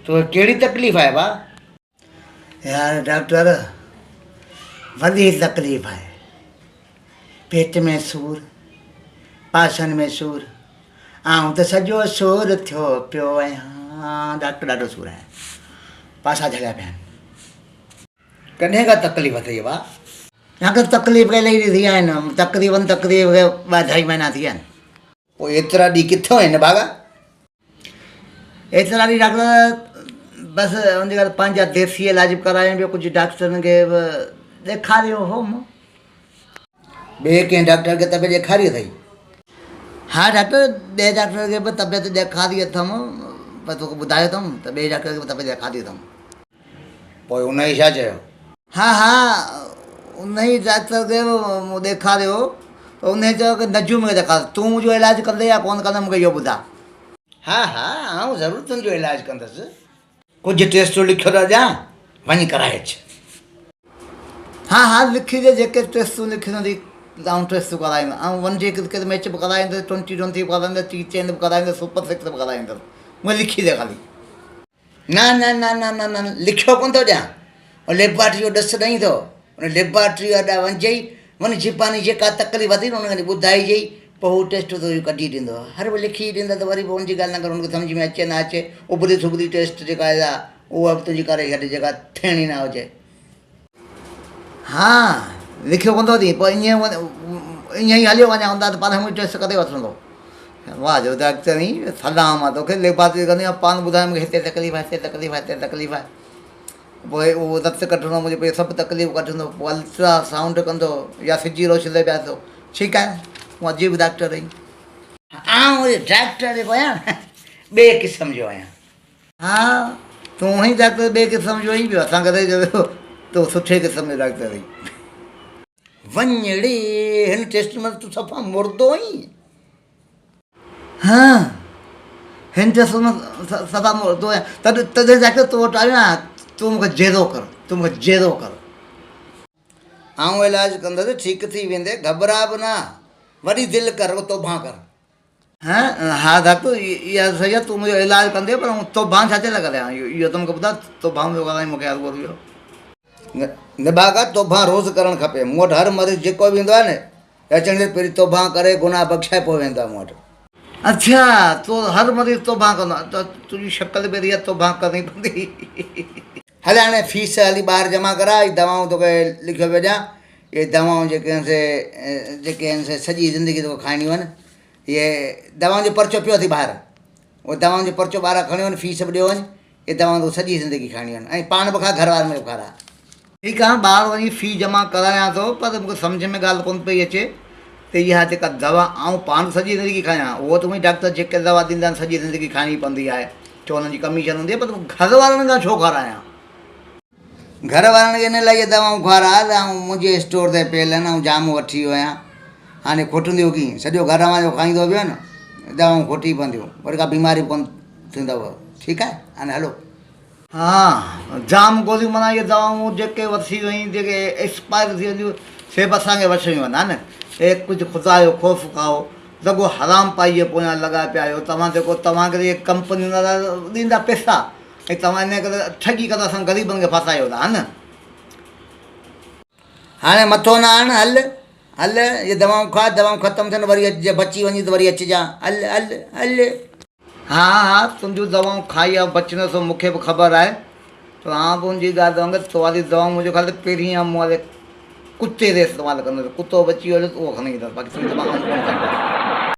توکي ڪهڙي تڪليف آهي ڀاء؟ يار ڊاڪٽر وڏي تڪليف آهي. پيٽ ۾ سور، پاسن ۾ سور، آئون ته سڄو سور ٿيو پيو آهيان. ڊاڪٽر ڏاڍو سور آهي، پاسا جهليا پيا آهن. ڪڏهن کان تڪليف اٿئي ڀاء؟ ڊاڪٽر تڪليف ڪڏهن ڏينهن ٿي آهن، تقريبن تقريب ٻه اڍائي مهينا ٿي ويا آهن. پوء ايترا ڏينهن ڪٿي هئين نڀاڳا؟ ايترا ڏينهن ڊاڪٽر بس ان جي ڪري پنهنجا ديسي علاج به ڪرايم ٻيو ڪجهه ڊاڪٽرن کي به ڏيکاريو هوم. ٻئي ڪنهن ڊاڪٽر کي طبيعت ڏيکاري اٿئي؟ ها ڊاڪٽر ٻئي ڊاڪٽر کي به طبيعت ڏيکاري اٿم پر توکي ٻڌايو اٿم ته ٻئي ڊاڪٽر کي به طبيعت ڏيکاري اٿم. پوء انهيء ڇا چيو؟ ها ها انهيء ڊاڪٽر کي به مون ڏيکاريو ته انهيء چيو ته نجوم کي ڏيکار، تون منهنجو علاج ڪندين يا ڪونه ڪندين مون کي اهو ٻڌاء. ها ها آئون ضرور تنهنجو علاج ڪندس. ڪجهه ٽيسٽون لکيو ٿو ڏيان، وڃي ڪرائي اچ. ها ها لکي ڏي جيڪي ٽيسٽون لکيون اٿئي آئون ٽيسٽون ڪرائيندس. آئون ون ڊي ڪرڪيٽ ميچ به ڪرائيندس، ٽوئنٽي ٽوئنٽي به ڪرائيندس، ٽي ٽين به ڪرائيندس، سپر سڪس به ڪرائيندس. مون کي لکي ڏي خالي. نه نه نه نه نه نه لکيو ڪونه ٿو ڏيان. ان ليبارٽري جو ڏس ڏئين ٿو. ان ليبارٽري وٽ وڃجئي، وڃ جپاني جيڪا تڪليف اٿئي نه ان کي ٻڌائجئي، پوء هو ٽيسٽ توکي ڪڍي ڏيندو. هر به لکي ڏيندو ته وري به ان جي ڳالهه نه ڪر، ان کي سمجهه ۾ اچي نه اچي، اڀري سڀري ٽيسٽ جيڪا آهي سا اها به تنهنجي ڪري ڇڏ جيڪا ٿيڻي نه هجي. ها لکيو ڪونه ٿو ڏئين، پوء ائين ائين ئي هليو وڃان هوندا ته پاڻ منهنجي ٽيسٽ ڪري وٺندو. واهه جو ڊاڪٽر آهين، سلام آهي توکي، ليبارٽري ڪندين پاڻ ٻڌائي مون کي هتي تڪليف آهي، هتي تڪليف آهي، هتي تڪليف آهي. پوء اهو رت ڪڍندو منهنجو پوء سڀ تڪليف ڪڍندو پوء الٽرا سائونڊ ڪندو يا سج جي روشني تي بيهاريندو. ٺيڪ آهي تون عجيب ڊاڪٽر آهين. آئون وري ڊاڪٽر جيڪو آهيان ٻئي قسم جو آهيان. ها تون آهين ڊاڪٽر ٻئي قسم جو آهين ٻيو اسان ڪڏهن چيو تون سٺي قسم جو ڊاڪٽر آهين. وڃ ڙي هن ٽيسٽ ۾ ته تون صفا مردو آهين. ها هن ٽيسٽ ۾ صفا مردو آهيان تڏهن تڏهن ڊاڪٽر تو وٽ آيو آهيان تون مون کي جيئرو ڪر تون مون کي جيئرو ڪر. آئون علاج ڪندس ٺيڪ ٿي ويندين گهٻراء به نه وڏي دل ڪر رڳو توبهان ڪر. ها ها ڊاڪٽر اها صحيح آهي تون منهنجو علاج ڪندين پر آئون توبهان ڇا جي لاء ڪريان اهو ته مون کي ٻڌاء توبهان پيو ڪرائين مون کي هروڀرو اهو. نڀاڳا توبهان روز ڪرڻ کپي مون وٽ هر مريض جيڪو به ايندو آهي نه اچڻ جي پهرين توبهان ڪري گناهه بخشائي پوء ويندو آهي مون وٽ. اڇا تو هر مريض توبهان ڪندو آهي ته تنهنجي شڪل به اهڙي آهي توبهان ڪرڻي پوندي. هل هاڻي فيس هلي ٻاهر جمع ڪراء هي دوائون توکي لکيو پيو ڏيان اهي دوائون جيڪي آهن سي جيڪي آهن سي سڄي زندگي توکي کائڻيون آهن اهي دوائن جو پرچو پيو اٿئي ٻاهر اهو دوائن جو پرچو ٻاهران کڻي وڃ فيس به ڏيو وڃ اهي دوائون توکي سڄي زندگي کائڻيون آهن ۽ پاڻ به کاء گهر وارن کي به کاراء. ٺيڪ آهي ٻاهر وڃي في جمع ڪرايان ٿو پر مونکي سمجهه ۾ ڳالهه ڪونه پئي اچي ته اها جيڪا دوا آئون پاڻ سڄي زندگي کايان اهو ته اونئي ڊاڪٽر جيڪي دوا ڏيندا آهن سڄي زندگي کائڻي پوندي آهي ڇو انهن جي ڪميشن هوندي آهي پر گهر وارن کان ڇو کارايان. گهر وارن کي ان لاء اهي دوائون کاراء ته آئون منهنجي اسٽور تي پيل آهن آئون جام وٺي ويو آهيان هاڻي کوٽنديون ڪيئن سڄو گهر اوهان جو کائيندو پيو نه دوائون کوٽي پونديون وري ڪا بيماري به ڪونه ٿيندو ٺيڪ آهي هاڻي هلو. ها جام گوريون معنيٰ اهي دوائون جيڪي وٺي وئين جيڪي ايڪسپائر ٿي وينديون سي به اسان کي وٺڻيون آهن ها نه اي ڪجهه خدا جو خوف کائو رڳو حرام پائي جي پويان لڳا پيا آهيو توهان جيڪو توهان کي اهي ڪمپنين وارا ڏيندا پئسا ۽ توهان ان ڪري ٺڳي ڪري اسان غريبن کي ڦاسايو ٿا ها نه. هاڻي مٿو نه هڻ هل هل اهي دوائون کاء دوائون ختم ٿين وري اچجي بچي وڃي ته وري اچجان هل هل هل. ها ها تنهنجون دوائون کائي آئون بچندس سو مون کي به خبر آهي پر آئون به ان جي ڳالهه وانگر تو واريون دوائون منهنجو خيال ته پهرين آئون مون واري ڪتي تي استعمال ڪندس ڪتو بچي ويو ته اهو کڻي ايندس باقي تنهنجون دوائون آئون ڪونه کائيندس.